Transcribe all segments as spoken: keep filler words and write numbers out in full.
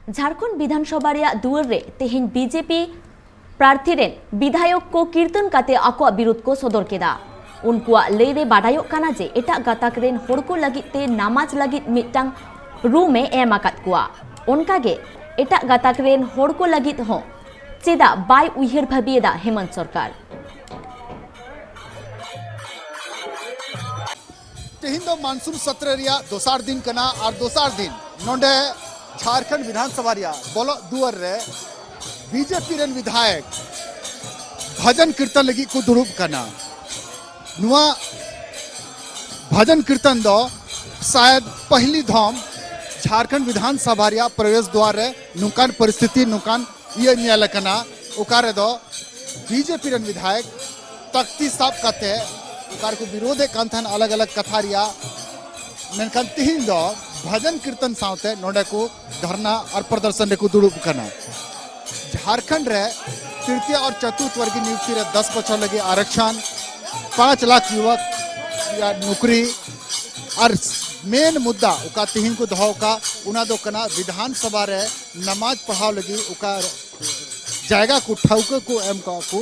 ᱡᱷᱟᱲᱠᱷᱚᱸᱰ ᱵᱤᱫᱷᱟᱱᱥᱚᱵᱷᱟ ᱨᱮᱭᱟᱜ ᱫᱩᱣᱟᱹᱨ ᱨᱮ ᱛᱮᱦᱮᱧ ᱵᱤᱡᱮᱯᱤ ᱯᱨᱟᱨᱛᱷᱤ ᱨᱮᱱ ᱵᱤᱫᱷᱟᱭᱚᱠ ᱠᱚ ᱠᱤᱨᱛᱚᱱ ᱠᱟᱛᱮ ᱟᱠᱚᱣᱟᱜ ᱵᱤᱨᱩᱫᱷ ᱠᱚ ᱥᱚᱫᱚᱨ ᱠᱮᱫᱟ᱾ ᱩᱱᱠᱩᱣᱟᱜ ᱞᱟᱹᱭ ᱨᱮ ᱵᱟᱰᱟᱭᱚᱜ ᱠᱟᱱᱟ ᱡᱮ ᱮᱴᱟᱜ ᱜᱟᱛᱟᱠ ᱨᱮᱱ ᱦᱚᱲ ᱠᱚ ᱞᱟᱹᱜᱤᱫ ᱛᱮ ᱱᱟᱢᱟᱡᱽ ᱞᱟᱹᱜᱤᱫ ᱢᱤᱫᱴᱟᱝ ᱨᱩᱢ ᱮ ᱮᱢ ᱟᱠᱟᱫ ᱠᱚᱣᱟ᱾ ᱚᱱᱠᱟᱜᱮ ᱮᱴᱟᱜ ᱜᱟᱛᱟᱠ ᱨᱮᱱ ᱦᱚᱲ ᱠᱚ ᱞᱟᱹᱜᱤᱫ ᱦᱚᱸ ᱪᱮᱫᱟᱜ ᱵᱟᱭ ᱩᱭᱦᱟᱹᱨ ᱵᱷᱟᱹᱵᱤᱭᱮᱫᱟ ᱦᱮᱢᱚᱱᱛ ᱥᱚᱨᱠᱟᱨ? ᱛᱮᱦᱮᱧ ᱫᱚ ᱢᱟᱱᱥᱩᱱ ᱥᱚᱛᱨᱚ ᱨᱮᱭᱟᱜ ᱫᱚᱥᱟᱨ ᱫᱤᱱ ᱠᱟᱱᱟ ᱟᱨ ᱫᱚᱥᱟᱨ ᱫᱤᱱ ᱱᱚᱰᱮ ᱡᱷᱟᱲᱠᱷᱚᱸᱰ ᱵᱤᱫᱷᱟᱱ ᱥᱚᱵᱷᱟ ᱨᱮᱭᱟᱜ ᱵᱚᱞᱚᱜ ᱫᱩᱣᱟᱹᱨ ᱨᱮ ᱵᱤᱡᱮᱯᱤ ᱨᱮᱱ ᱵᱤᱫᱷᱟᱭᱚᱠ ᱵᱷᱟᱡᱚᱱ ᱠᱤᱨᱛᱚᱱ ᱞᱟᱹᱜᱤᱫ ᱠᱚ ᱫᱩᱲᱩᱵ ᱠᱟᱱᱟ᱾ ᱱᱚᱣᱟ ᱵᱷᱟᱡᱚᱱ ᱠᱤᱨᱛᱚᱱ ᱫᱚ ᱥᱟᱭᱟᱫ ᱯᱟᱦᱞᱤ ᱫᱷᱚᱢ ᱡᱷᱟᱲᱠᱷᱚᱸᱰ ᱵᱤᱫᱷᱟᱱ ᱥᱚᱵᱷᱟ ᱨᱮᱭᱟᱜ ᱯᱨᱚᱵᱮᱥ ᱫᱩᱣᱟᱨ ᱨᱮ ᱱᱚᱝᱠᱟᱱ ᱯᱚᱨᱤᱥᱛᱷᱤᱛᱤ, ᱱᱚᱝᱠᱟᱱ ᱤᱭᱟᱹ ᱧᱮᱞ ᱟᱠᱟᱱᱟ, ᱚᱠᱟ ᱨᱮᱫᱚ ᱵᱤᱡᱮᱯᱤ ᱨᱮᱱ ᱵᱤᱫᱷᱟᱭᱚᱠ ᱛᱟᱠᱛᱤ ᱥᱟᱵ ᱠᱟᱛᱮ ᱚᱠᱟ ᱨᱮᱠᱚ ᱵᱤᱨᱳᱫᱷᱮᱫ ᱠᱟᱱ ᱛᱟᱦᱮᱱ ᱟᱞᱟᱜᱽ ᱟᱞᱟᱜᱽ ᱠᱟᱛᱷᱟ ᱨᱮᱭᱟᱜ, ᱢᱮᱱᱠᱷᱟᱱ ᱛᱤᱦᱤᱧ ᱫᱚ ᱵᱷᱟᱡᱚᱱ ᱠᱤᱨᱛᱚᱱ ᱥᱟᱶᱛᱮ ᱱᱚᱰᱮ ᱠᱚ ᱫᱷᱟᱨᱱᱟ ᱟᱨ ᱯᱨᱚᱫᱚᱨᱥᱚᱱ ᱨᱮᱠᱚ ᱫᱩᱲᱩᱵ ᱠᱟᱱᱟ᱾ ᱡᱷᱟᱲᱠᱷᱚᱸᱰ ᱨᱮ ᱛᱨᱤᱛᱤᱭᱚ ᱟᱨ ᱪᱚᱛᱩᱨᱛᱷ ᱣᱚᱨᱜᱤ ᱱᱤᱭᱩᱠᱛᱤ ᱨᱮ ᱫᱚᱥ ᱵᱚᱪᱷᱚᱨ ᱞᱟᱹᱜᱤᱫ ᱟᱨᱚᱠᱥᱚᱱ, ᱯᱟᱸᱪ ᱞᱟᱠᱷ ᱡᱩᱵᱚᱠ ᱨᱮᱭᱟᱜ ᱱᱚᱠᱨᱤ ᱟᱨ ᱢᱮᱱ ᱢᱩᱫᱽᱫᱟ ᱚᱠᱟ ᱛᱤᱦᱤᱧ ᱠᱚ ᱫᱚᱦᱚ ᱟᱠᱟᱫ, ᱚᱱᱟ ᱫᱚ ᱠᱟᱱᱟ ᱵᱤᱫᱷᱟᱱ ᱥᱚᱵᱷᱟ ᱨᱮ ᱱᱟᱢᱟᱡᱽ ᱯᱟᱲᱦᱟᱣ ᱞᱟᱹᱜᱤᱫ ᱚᱠᱟ ᱡᱟᱭᱜᱟ ᱠᱚ ᱴᱷᱟᱹᱣᱠᱟᱹ ᱠᱚ ᱮᱢ ᱠᱟᱜ ᱠᱚ,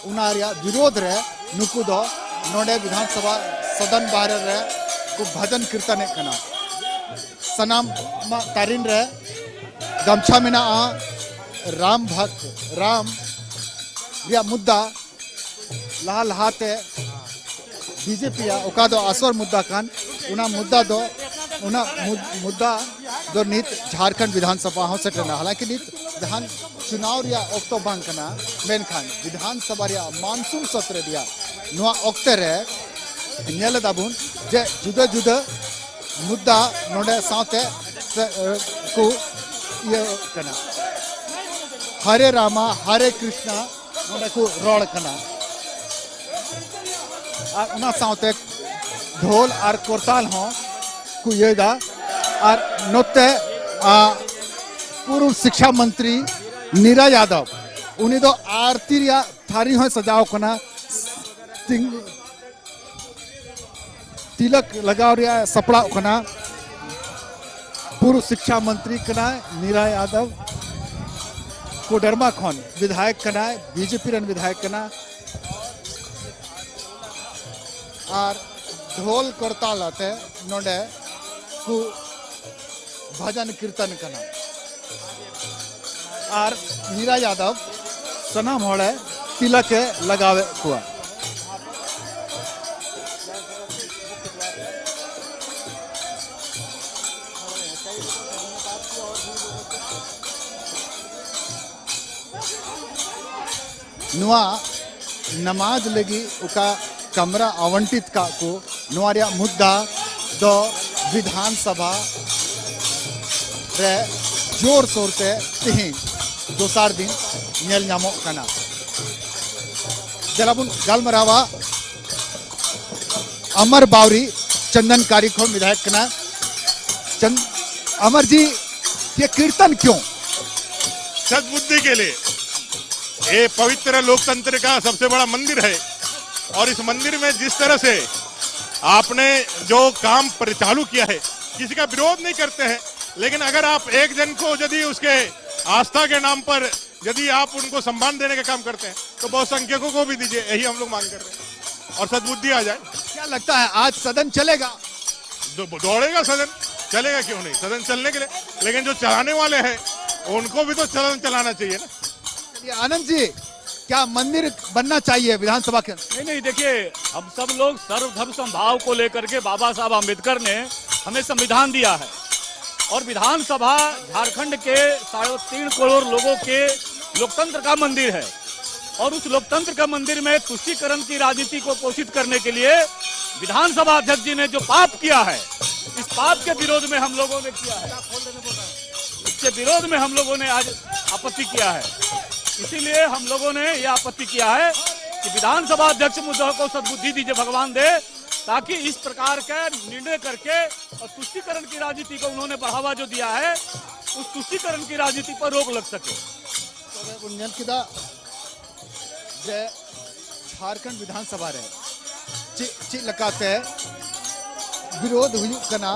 ᱚᱱᱟ ᱨᱮᱭᱟᱜ ᱵᱤᱨᱳᱫᱷ ᱨᱮ ᱱᱩᱠᱩ ᱫᱚ ᱱᱚᱰᱮ ᱵᱤᱫᱷᱟᱱ ᱥᱚᱵᱷᱟ ᱥᱚᱫᱚᱱ ᱵᱟᱦᱨᱮ ᱨᱮ ᱠᱚ ᱵᱷᱟᱡᱚᱱ ᱠᱤᱨᱛᱚᱱᱮᱫ ᱠᱟᱱᱟ᱾ ᱥᱟᱱᱟᱢᱟᱜ ᱛᱟᱨᱤᱱ ᱨᱮ ᱜᱟᱢᱪᱷᱟ ᱢᱮᱱᱟᱜᱼᱟ᱾ ᱨᱟᱢ ᱵᱷᱟᱜᱽ, ᱨᱟᱢ ᱨᱮᱭᱟᱜ ᱢᱩᱫᱽᱫᱟ ᱞᱟᱦᱟ ᱞᱟᱦᱟᱛᱮ ᱵᱤᱡᱮᱯᱤ ᱭᱟᱜ ᱚᱠᱟ ᱫᱚ ᱟᱥᱚᱞ ᱢᱩᱫᱽᱫᱟ ᱠᱟᱱ, ᱚᱱᱟ ᱢᱩᱫᱽᱫᱟ ᱫᱚ, ᱚᱱᱟ ᱢᱩᱫᱽ-, ᱢᱩᱫᱽᱫᱟ ᱫᱚ ᱱᱤᱛ ᱡᱷᱟᱲᱠᱷᱚᱸᱰ ᱵᱤᱫᱷᱟᱱ ᱥᱚᱵᱷᱟ ᱦᱚᱸ ᱥᱮᱴᱮᱨ ᱮᱱᱟ᱾ ᱦᱟᱞᱟᱝᱠᱤ ᱱᱤᱛ ᱡᱟᱦᱟᱱ ᱪᱩᱱᱟᱣ ᱨᱮᱭᱟᱜ ᱚᱠᱛᱚ ᱵᱟᱝ ᱠᱟᱱᱟ, ᱢᱮᱱᱠᱷᱟᱱ ᱵᱤᱫᱷᱟᱱ ᱥᱚᱵᱷᱟ ᱨᱮᱭᱟᱜ ᱢᱟᱱᱥᱩᱱ ᱥᱚᱛᱨᱚ ᱨᱮᱭᱟᱜ ᱱᱚᱣᱟ ᱚᱠᱛᱮ ᱨᱮ ᱧᱮᱞ ᱮᱫᱟ ᱵᱚᱱ ᱡᱮ ᱡᱩᱫᱟᱹ ᱡᱩᱫᱟᱹ ᱢᱩᱫᱽᱫᱟ ᱱᱚᱰᱮ ᱥᱟᱶᱛᱮ ᱥᱮ, ᱮ, ᱠᱚ ᱤᱭᱟᱹ ᱠᱟᱱᱟ᱾ ᱦᱟᱨᱮ ᱨᱟᱢᱟ, ᱦᱟᱨᱮ ᱠᱨᱤᱥᱱᱟ ᱱᱚᱰᱮ ᱠᱚ ᱨᱚᱲ ᱠᱟᱱᱟ᱾ ᱟᱨ ᱚᱱᱟ ᱥᱟᱶᱛᱮ ᱰᱷᱳᱞ ᱟᱨ ᱠᱚᱨᱛᱟᱞ ᱦᱚᱸ ᱠᱚ ᱤᱭᱟᱹᱭᱮᱫᱟ᱾ ᱟᱨ ᱱᱚᱛᱮ, ᱟ, ᱯᱩᱨᱩᱵ ᱥᱤᱠᱷᱟ ᱢᱚᱱᱛᱨᱤ ᱱᱤᱨᱟ ᱭᱟᱫᱚᱵ, ᱩᱱᱤ ᱫᱚ ᱟᱨᱛᱤ ᱨᱮᱭᱟᱜ ᱛᱷᱟᱹᱨᱤ ᱦᱚᱸᱭ ᱥᱟᱡᱟᱣ ᱠᱟᱱᱟ᱾ ᱛᱤᱝ-, ᱛᱤᱞᱚᱠ ᱞᱟᱜᱟᱣ ᱨᱮᱭᱟᱜ ᱥᱟᱯᱲᱟᱣ ᱠᱟᱱᱟ᱾ ᱯᱩᱨᱩᱵ ᱥᱤᱠᱪᱷᱟ ᱢᱚᱱᱛᱨᱤ ᱠᱟᱱᱟᱭ ᱱᱤᱨᱟ ᱭᱟᱫᱚᱵ, ᱠᱳᱰᱮᱨᱢᱟ ᱠᱷᱚᱱ ᱵᱤᱫᱷᱟᱭᱚᱠ ᱠᱟᱱᱟᱭ, ᱵᱤᱡᱮᱯᱤ ᱨᱮᱱ ᱵᱤᱫᱷᱟᱭᱚᱠ ᱠᱟᱱᱟ᱾ ᱟᱨ ᱰᱷᱳᱞ ᱠᱚᱨᱛᱟᱞ ᱟᱛᱮ ᱱᱚᱰᱮ ᱠᱚ ᱵᱷᱟᱡᱟᱱ ᱠᱤᱨᱛᱚᱱ ᱠᱟᱱᱟ᱾ ᱟᱨ ᱱᱤᱨᱟ ᱭᱟᱫᱚᱵ ᱥᱟᱱᱟᱢ ᱦᱚᱲᱮ ᱛᱤᱞᱟᱹᱠᱮ ᱞᱟᱜᱟᱣᱮᱫ ᱠᱚᱣᱟ᱾ ᱱᱚᱣᱟ ᱱᱟᱢᱟᱡᱽ ᱞᱟᱹᱜᱤᱫ ᱚᱠᱟ ᱠᱟᱢᱨᱟ ᱟᱣᱚᱱᱴᱤᱛ ᱠᱟᱜ ᱠᱚ, ᱱᱚᱣᱟ ᱨᱮᱭᱟᱜ ᱢᱩᱫᱽᱫᱟ ᱫᱚ ᱵᱤᱫᱷᱟᱱ ᱥᱚᱵᱷᱟ ᱨᱮ ᱡᱳᱨ ᱥᱳᱨ ᱛᱮ ᱛᱮᱦᱮᱧ ᱫᱚᱥᱟᱨ ᱫᱤᱱ ᱧᱮᱞ ᱧᱟᱢᱚᱜ ᱠᱟᱱᱟ᱾ ᱫᱮᱞᱟ ᱵᱚᱱ ᱜᱟᱞᱢᱟᱨᱟᱣᱟ ᱟᱢᱟᱨ ᱵᱟᱣᱨᱤ, ᱪᱚᱱᱫᱚᱱ ᱠᱟᱨᱤ ᱠᱷᱚᱱ ᱵᱤᱫᱷᱟᱭᱚᱠ ᱠᱟᱱᱟ᱾ ᱪᱚᱱ-, अमर जी, ये कीर्तन क्यों? सद्बुद्धि के लिए। ये पवित्र लोकतंत्र का सबसे बड़ा मंदिर है और इस मंदिर में जिस तरह से आपने जो काम पर चालू किया है, किसी का विरोध नहीं करते हैं, लेकिन अगर आप एक जन को यदि उसके आस्था के नाम पर यदि आप उनको सम्मान देने का काम करते हैं तो बहुसंख्यकों को भी दीजिए, यही हम लोग मांग कर रहे हैं और सद्बुद्धि आ जाए। क्या लगता है, आज सदन चलेगा? दो-, दौड़ेगा सदन, चलेगा क्यों नहीं, सदन चलने के लिए, लेकिन जो चलाने वाले हैं उनको भी तो सदन चलाना चाहिए ना। चलिए आनंद जी, क्या मंदिर बनना चाहिए विधानसभा के अंदर? नहीं, नहीं, देखिए, हम सब लोग सर्वधर्म समभाव को लेकर के बाबा साहब आम्बेडकर ने हमें संविधान दिया है और विधानसभा झारखंड के साढ़े तीन करोड़ लोगों के लोकतंत्र का मंदिर है और उस लोकतंत्र का मंदिर में तुष्टीकरण की राजनीति को पोषित करने के लिए विधानसभा अध्यक्ष जी ने जो पाप किया है, इस पाप के विरोध में हम लोगों ने किया है, इसके विरोध में हम लोगों ने आज आपत्ति किया है। इसीलिए हम लोगों ने यह आपत्ति किया है कि विधानसभा अध्यक्ष महोदय को सद्बुद्धि दीजिए भगवान दे, ताकि इस प्रकार का निर्णय करके और तुष्टीकरण की राजनीति को उन्होंने बढ़ावा जो दिया है, उस तुष्टीकरण की राजनीति पर रोक लग सके। ᱛᱚᱵᱮ ᱵᱚᱱ ᱧᱮᱞ ᱠᱮᱫᱟ ᱡᱮ ᱡᱷᱟᱲᱠᱷᱚᱸᱰ ᱵᱤᱫᱷᱟᱱ ᱥᱚᱵᱷᱟ ᱨᱮ ᱪᱮᱫ, ᱪᱮᱫ ᱞᱮᱠᱟᱛᱮ ᱵᱤᱨᱳᱫᱷ ᱦᱩᱭᱩᱜ ᱠᱟᱱᱟ᱾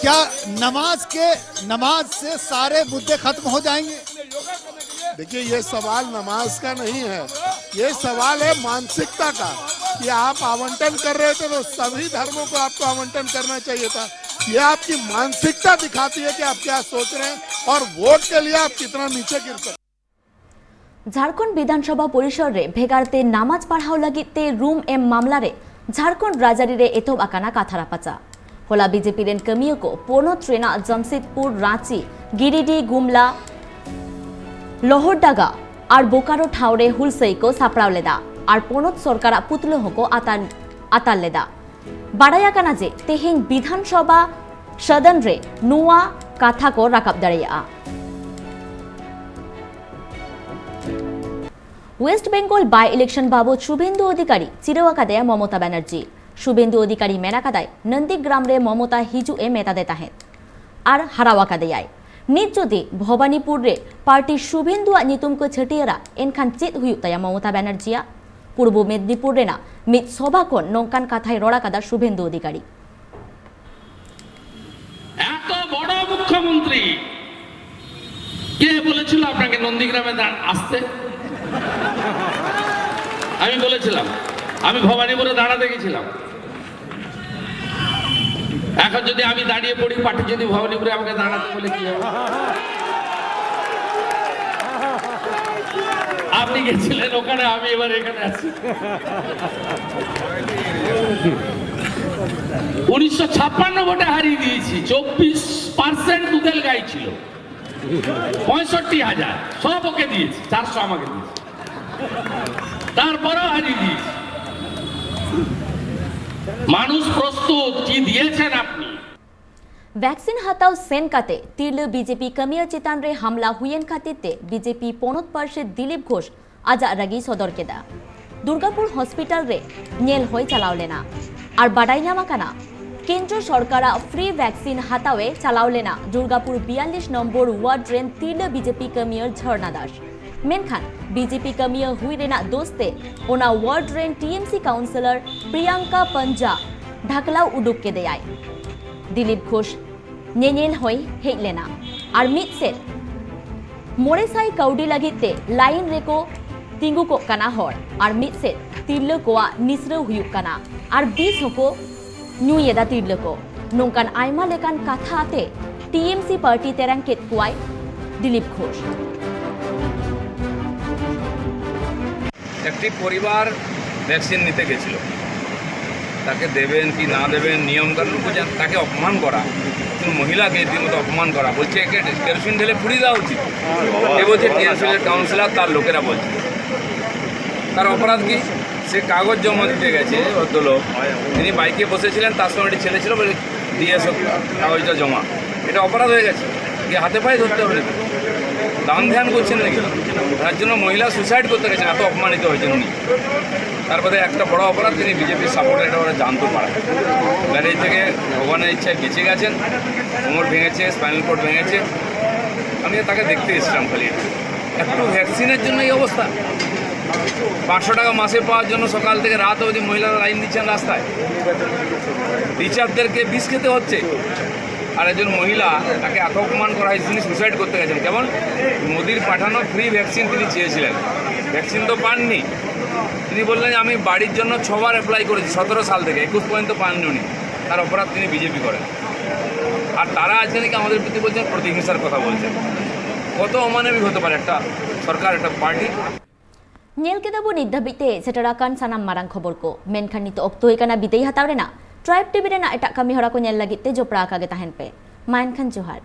क्या नमाज के, नमाज से सारे मुद्दे खत्म हो जाएंगे? देखिए, ये सवाल नमाज का नहीं है, ये सवाल है मानसिकता का, कि आप आवंटन कर रहे थे तो सभी धर्मों को आपको आवंटन करना चाहिए था। ये आपकी मानसिकता दिखाती है कि आप क्या सोच रहे हैं और वोट के लिए आप कितना नीचे गिर सकते हैं। ᱡᱷᱟᱲᱠᱷᱚᱸᱰ ᱵᱤᱫᱷᱟᱱᱥᱚᱵᱷᱟ ᱯᱚᱨᱤᱥᱚᱨ ᱨᱮ ᱵᱷᱮᱜᱟᱨ ᱛᱮ ᱱᱟᱢᱟᱡᱽ ᱯᱟᱲᱦᱟᱣ ᱞᱟᱹᱜᱤᱫ ᱛᱮ ᱨᱩᱢ ᱮᱢ ᱢᱟᱢᱞᱟ ᱨᱮ ᱡᱷᱟᱲᱠᱷᱚᱸᱰ ᱨᱟᱡᱽᱟᱹᱨᱤ ᱨᱮ ᱮᱛᱚᱦᱚᱵ ᱟᱠᱟᱱᱟ ᱠᱟᱛᱷᱟ ᱨᱟᱯᱟᱪᱟᱜ᱾ ᱦᱚᱞᱟ ᱵᱤᱡᱮᱯᱤ ᱨᱮᱱ ᱠᱟᱹᱢᱤᱭᱟᱹ ᱠᱚ ᱯᱚᱱᱚᱛ ᱨᱮᱱᱟᱜ ᱡᱟᱢᱥᱮᱫᱽᱯᱩᱨ, ᱨᱟᱸᱪᱤ, ᱜᱤᱨᱤᱰᱤ, ᱜᱩᱢᱞᱟ, ᱞᱚᱦᱚᱨᱰᱟᱜᱟ ᱟᱨ ᱵᱳᱠᱟᱨᱳ ᱴᱷᱟᱶ ᱨᱮ ᱦᱩᱞᱥᱟᱹᱭ ᱠᱚ ᱥᱟᱯᱲᱟᱣ ᱞᱮᱫᱟ ᱟᱨ ᱯᱚᱱᱚᱛ ᱥᱚᱨᱠᱟᱨᱟᱜ ᱯᱩᱛᱞᱟᱹ ᱦᱚᱸᱠᱚ ᱟᱛᱟᱨ, ᱟᱛᱟᱨ ᱞᱮᱫᱟ᱾ ᱵᱟᱰᱟᱭ ᱟᱠᱟᱱᱟ ᱡᱮ ᱛᱮᱦᱮᱧ ᱵᱤᱫᱷᱟᱱ ᱥᱚᱵᱷᱟ ᱥᱚᱫᱚᱱ ᱨᱮ ᱱᱚᱣᱟ ᱠᱟᱛᱷᱟ ᱠᱚ ᱨᱟᱠᱟᱵ ᱫᱟᱲᱮᱭᱟᱜᱼᱟ᱾ ᱳᱭᱮᱥᱴ ᱵᱮᱝᱜᱚᱞ ᱵᱟᱭ ᱤᱞᱮᱠᱥᱚᱱ ᱵᱟᱵᱚᱛ ᱥᱩᱵᱷᱮᱱᱫᱩ ᱚᱫᱷᱤᱠᱟᱨᱤ ᱪᱤᱨᱟᱹᱣ ᱟᱠᱟᱫᱮᱭᱟ ᱢᱚᱢᱚᱛᱟ ᱵᱟᱱᱟᱨᱡᱤ᱾ ᱥᱩᱵᱷᱮᱱᱫᱩ ᱚᱫᱷᱤᱠᱟᱨᱤ ᱢᱮᱱ ᱟᱠᱟᱫᱟᱭ, ᱱᱚᱱᱫᱤᱜᱨᱟᱢ ᱨᱮ ᱢᱚᱢᱚᱛᱟ ᱦᱤᱡᱩᱜ ᱮ ᱢᱮᱛᱟᱫᱮ ᱛᱟᱦᱮᱸᱫ ᱟᱨ ᱦᱟᱨᱟᱣ ᱟᱠᱟᱫᱮᱭᱟᱭ᱾ ᱱᱤᱛ ᱡᱩᱫᱤ ᱵᱷᱚᱵᱟᱱᱤᱯᱩᱨ ᱨᱮ ᱯᱟᱨᱴᱤ ᱥᱩᱵᱷᱮᱱᱫᱩᱣᱟᱜ ᱧᱩᱛᱩᱢ ᱠᱚ ᱪᱷᱟᱹᱴᱭᱟᱹᱨᱟ, ᱮᱱᱠᱷᱟᱱ ᱪᱮᱫ ᱦᱩᱭᱩᱜ ᱛᱟᱭᱟ ᱢᱚᱢᱚᱛᱟ ᱵᱟᱱᱟᱨᱡᱤᱭᱟᱜ? ᱯᱩᱨᱵᱚ ᱢᱮᱫᱽᱱᱤᱯᱩᱨ ᱨᱮᱱᱟᱜ ᱢᱤᱫ ᱥᱚᱵᱷᱟ ᱠᱷᱚᱱ ᱱᱚᱝᱠᱟᱱ ᱠᱟᱛᱷᱟᱭ ᱨᱚᱲ ᱟᱠᱟᱫᱟ ᱥᱩᱵᱷᱮᱱᱫᱩ ᱚᱫᱷᱤᱠᱟᱨᱤ᱾ এত বড় মুখ্যমন্ত্রী, কে বলেছিল আপনাকে নন্দীগ্রামে দা- আসতে? আমি বলেছিলাম, আমি ভবানীপুরে দাঁড়াতে গেছিলাম। এখন যদি আমি দাঁড়িয়ে পড়ি, পার্টি যদি ভবানীপুরে আমাকে দাঁড়াতে বলে, কি হবে? আপনি গেছিলেন ওখানে, আমি এবার এখানে আছি। উনিশশো ছাপ্পান্ন ভোটে হারিয়ে দিয়েছি, চব্বিশ পার্সেন্ট দুধেল গাই ছিল, পঁয়ষট্টি হাজার, সব ওকে দিয়েছি, চারশো আমাকে দিয়েছি, তারপরেও হারিয়ে দিয়েছি। মানুষ প্রস্তুত, কি দিয়েছেন আপনি? ᱵᱷᱮᱠᱥᱤᱱ ᱦᱟᱛᱟᱣ ᱥᱮᱱ ᱠᱟᱛᱮ ᱛᱤᱨᱞᱟᱹ ᱵᱤᱡᱮᱯᱤ ᱠᱟᱹᱢᱤᱭᱟᱹ ᱪᱮᱛᱟᱱ ᱨᱮ ᱦᱟᱢᱞᱟ ᱦᱩᱭᱮᱱ ᱠᱷᱟᱹᱛᱤᱨ ᱛᱮ ᱵᱤᱡᱮᱯᱤ ᱯᱚᱱᱚᱛ ᱯᱟᱨᱥᱮᱛ ᱫᱤᱞᱤᱯ ᱜᱷᱳᱥ ᱟᱡᱟᱜ ᱨᱟᱹᱜᱤᱭ ᱥᱚᱫᱚᱨ ᱠᱮᱫᱟ᱾ ᱫᱩᱨᱜᱟᱯᱩᱨ ᱦᱚᱥᱯᱤᱴᱟᱞ ᱨᱮ ᱧᱮᱞ ᱦᱚᱸᱭ ᱪᱟᱞᱟᱣ ᱞᱮᱱᱟ ᱟᱨ ᱵᱟᱰᱟᱭ ᱧᱟᱢ ᱟᱠᱟᱱᱟ, ᱠᱮᱱᱫᱨᱚ ᱥᱚᱨᱠᱟᱨᱟᱜ ᱯᱷᱨᱤ ᱵᱷᱮᱠᱥᱤᱱ ᱦᱟᱛᱟᱣ ᱮ ᱪᱟᱞᱟᱣ ᱞᱮᱱᱟ ᱫᱩᱨᱜᱟᱯᱩᱨ ᱵᱤᱭᱟᱞᱞᱤᱥ ᱱᱚᱢᱵᱚᱨ ᱣᱟᱨᱰ ᱨᱮᱱ ᱛᱤᱨᱞᱟᱹ ᱵᱤᱡᱮᱯᱤ ᱠᱟᱹᱢᱤᱭᱟᱹ ᱡᱷᱚᱨᱱᱟ ᱫᱟᱥ᱾ ᱢᱮᱱᱠᱷᱟᱱ ᱵᱤᱡᱮᱯᱤ ᱠᱟᱹᱢᱤᱭᱟᱹ ᱦᱩᱭ ᱨᱮᱱᱟᱜ ᱫᱳᱥ ᱛᱮ ᱚᱱᱟ ᱣᱟᱨᱰ ᱨᱮᱱ ᱴᱤᱮᱢᱥᱤ ᱠᱟᱣᱩᱱᱥᱤᱞᱚᱨ ᱯᱨᱤᱭᱟᱝᱠᱟ ᱯᱟᱧᱡᱟ ᱰᱷᱟᱠᱞᱟᱣ ᱩᱰᱩᱠ ᱠᱮᱫᱮᱭᱟᱭ᱾ ᱫᱤᱞᱤᱯ ᱜᱷᱳᱥ ᱧᱮᱧᱮᱞ ᱦᱚᱸᱭ ᱦᱮᱡ ᱞᱮᱱᱟ᱾ ᱟᱨ ᱢᱤᱫ ᱥᱮᱫ ᱢᱚᱬᱮ ᱥᱟᱭ ᱠᱟᱹᱣᱰᱤ ᱞᱟᱹᱜᱤᱫ ᱛᱮ ᱞᱟᱭᱤᱱ ᱨᱮᱠᱚ ᱛᱤᱸᱜᱩ ᱠᱚᱜ ᱠᱟᱱᱟ ᱦᱚᱲ, ᱟᱨ ᱢᱤᱫ ᱥᱮᱫ ᱛᱤᱨᱞᱟᱹ ᱠᱚᱣᱟᱜ ᱱᱤᱥᱨᱟᱹᱣ ᱦᱩᱭᱩᱜ ᱠᱟᱱᱟ, ᱟᱨ ᱵᱤᱥ ᱦᱚᱸᱠᱚ ᱧᱩᱭᱮᱫᱟ ᱛᱤᱨᱞᱟᱹ ᱠᱚ᱾ ᱱᱚᱝᱠᱟᱱ ᱟᱭᱢᱟ ᱞᱮᱠᱟᱱ ᱠᱟᱛᱷᱟ ᱟᱛᱮ ᱴᱤ ᱮᱢ ᱥᱤ ᱯᱟᱨᱴᱤ ᱛᱮᱨᱟᱝ ᱠᱮᱫ ᱠᱚᱣᱟᱭ ᱫᱤᱞᱤᱯ ᱜᱷᱳᱥ᱾ একটি পরিবার ভ্যাকসিন নিতে গেছিল, তাকে দেবেন কি না দেবেন, নিয়ম কানুন বুঝেন, তাকে অপমান করা, একজন মহিলাকে রীতিমতো অপমান করা, বলছে একে কেরোসিন ঢেলে পুড়িয়ে দেওয়া উচিত। এ বলছে টি এম সি কাউন্সিলর, তার লোকেরা বলছে। তার অপরাধ কি? সে কাগজ জমা দিতে গেছে ভদ্রলোক, তিনি বাইকে বসেছিলেন, তার সঙ্গে একটি ছেলে ছিল, বলে দিয়ে এসো কাগজটা জমা। এটা অপরাধ হয়ে গেছে, গিয়ে হাতে পায়ে ধরতে হবে নাকি? দান ধ্যান করছেন নাকি? তার জন্য মহিলা সুইসাইড করতে গেছেন, এত অপমানিত হয়েছেন উনি। তারপরে একটা বড় অপরাধ, তিনি বিজেপির সাপোর্টার, এটা ওরা জানতো পারা। ব্যারেজ থেকে ভগবানের ইচ্ছায় বেঁচে গেছেন, কোমর ভেঙেছে, স্পাইনাল কর্ড ভেঙেছে। আমি তাকে দেখতে এসেছিলাম খালি। একটু ভ্যাকসিনের জন্য এই অবস্থা। পাঁচশো টাকা মাসে পাওয়ার জন্য সকাল থেকে রাত অবধি মহিলারা লাইন দিচ্ছেন রাস্তায়। টিচারদেরকে বিষ খেতে হচ্ছে। আর একজন মহিলা, তাকে এত অপমান করা হয়, তিনি সুইসাইড করতে গেছেন। কেমন? মোদির পাঠানো ফ্রি ভ্যাকসিন তিনি চেয়েছিলেন, ভ্যাকসিন তো পাননি। তিনি বললেন, "আমি বাড়ির জন্য ছবার অ্যাপ্লাই করেছি সতেরো সাল থেকে, একুশ পর্যন্ত পাননি উনি।" তার অপরাধ, তিনি বিজেপি করেন। আর তারা আজকে নাকি আমাদের প্রতি বলছেন, প্রতিহিংসার কথা বলছেন। কত অমানবিক হতে পারে একটা সরকার, একটা পার্টি? ᱧᱮᱞ ᱠᱮᱫᱟ ᱵᱚ ᱱᱤᱛ ᱫᱷᱟᱹᱵᱤᱡ ᱛᱮ ᱥᱮᱴᱮᱨ ᱟᱠᱟᱱ ᱥᱟᱱᱟᱢ ᱢᱟᱨᱟᱝ ᱠᱷᱚᱵᱚᱨ ᱠᱚ, ᱢᱮᱱᱠᱷᱟᱱ ᱱᱤᱛᱚᱜ ᱚᱠᱛᱚ ᱦᱩᱭ ᱠᱟᱱᱟ ᱵᱤᱫᱟᱹᱭ ᱦᱟᱛᱟᱣ ᱨᱮᱱᱟᱜ᱾ ᱴᱨᱟᱭᱤᱵᱽ ᱴᱤᱵᱷᱤ ᱨᱮᱱᱟᱜ ᱮᱴᱟᱜ ᱠᱟᱹᱢᱤ ᱦᱚᱨᱟ ᱠᱚ ᱧᱮᱞ ᱞᱟᱹᱜᱤᱫ ᱛᱮ ᱡᱚᱯᱲᱟᱣ ᱟᱠᱟ ᱜᱮ ᱛᱟᱦᱮᱱ ᱯᱮ᱾ ᱢᱟ ᱮᱱᱠᱷᱟᱱ ᱡᱚᱦᱟᱨ᱾